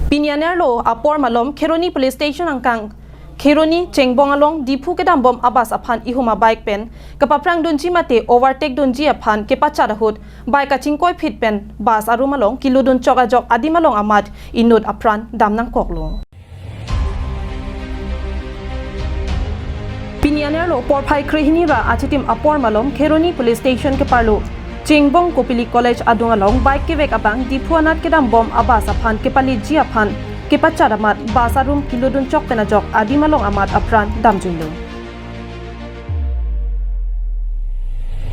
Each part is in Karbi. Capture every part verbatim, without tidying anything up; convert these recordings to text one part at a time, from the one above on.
Pini anerlo apor malom Kheroni Police Station angkang Kheroni Chengbong along Diphu kedambom abus aphan ihum abike pen kapaphrang dunji mate overtake dunji aphan kepachat ahut bike kachingkoiphit pen bus arum along keludun chok ajok adim along amat inut apran dam nangkoklo. Pini anerlo porphai krehini ra achitim apor malom Kheroni Police Station keparlo Chengbong Kopili College adung along bike kevek abang Diphu anat kedambom abus aphan kepalitji aphan kepachat amat bus arum keludun chok pen ajok adim along amat apran damjuilo.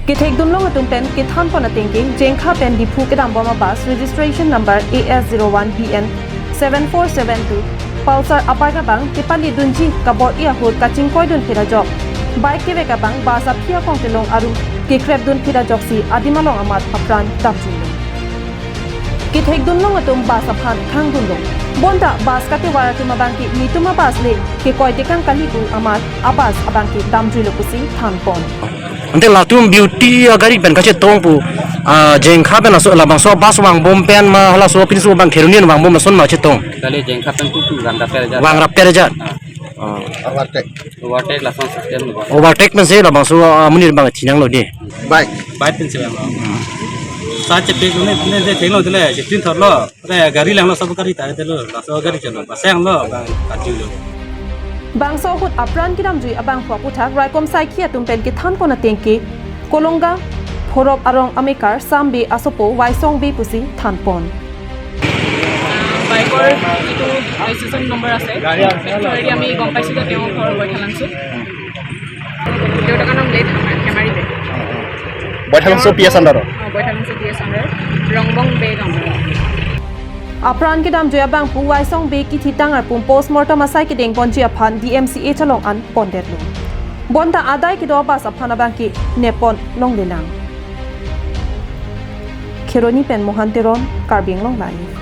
Kethekdunlong atum pen kethanpon atengke Jengkha pen Diphu kedambom abus registration number A S zero one B N seven four seven two Pulsar abike abang kepalitdunji kabor-i ahut kachingkoidunphit ajok bike kevek abang bus aphi akongtelong arum kekrepdunphit ajoksi adim along amat apran damjuilo. Kethekdunlong atum bus aphan khangdunlo. Bonta bus katovar atum abangke netum abus le kekoi tekang kali pu amat abus abangke damjuilo pusi thanpon. Ante latum beauty agari pen kachetong pu, ah, Jengkha pen laso labangso bus vangbom pen ma halaso pinso abang Kheroni vangbom lason ma chetong. Kali Jengkha pen tu tu vangraper ajat. Vangraper ajat. Ah. Oh. Overtake. Overtake lason system lo. Overtake pensi labangso, ah, amonit abang thinanglo dei. Bike. Bike pensi abang. Sa chepi ne ne de thenglo dele, chepi thorlo. Re gari langlo, sab gari ta delo. Laso gari chalo. Bus anglo abang kachilo. Bangso ahut apran kedamjui abangphu aputhak raikom saikhi atum pen kethanpon atengke Kolonga Phorop arong amekar Sam Bey asopo Waisong Bey pusi thanpon. বাইকৰ যিটো registration number আছে, সেইটো already আমি গম পাইছোঁ যে তেওঁ ঘৰ বৈঠালাংচুত। দেউতাকৰ নাম লেট হেমাৰী বে। Baithalangso P S under-ot? অ, Baithalangso P S under, Rongbong Bey গাঁও। Apran kedamjui abangphu Waisong Bey kithitang arpum postmortem asai kedengponji aphan D M C H along an pondetlo. Bonta adai kedo bus aphan abangke neppon longlelang. Kheroni pen Mohan Teron, Karbi Anglong Live.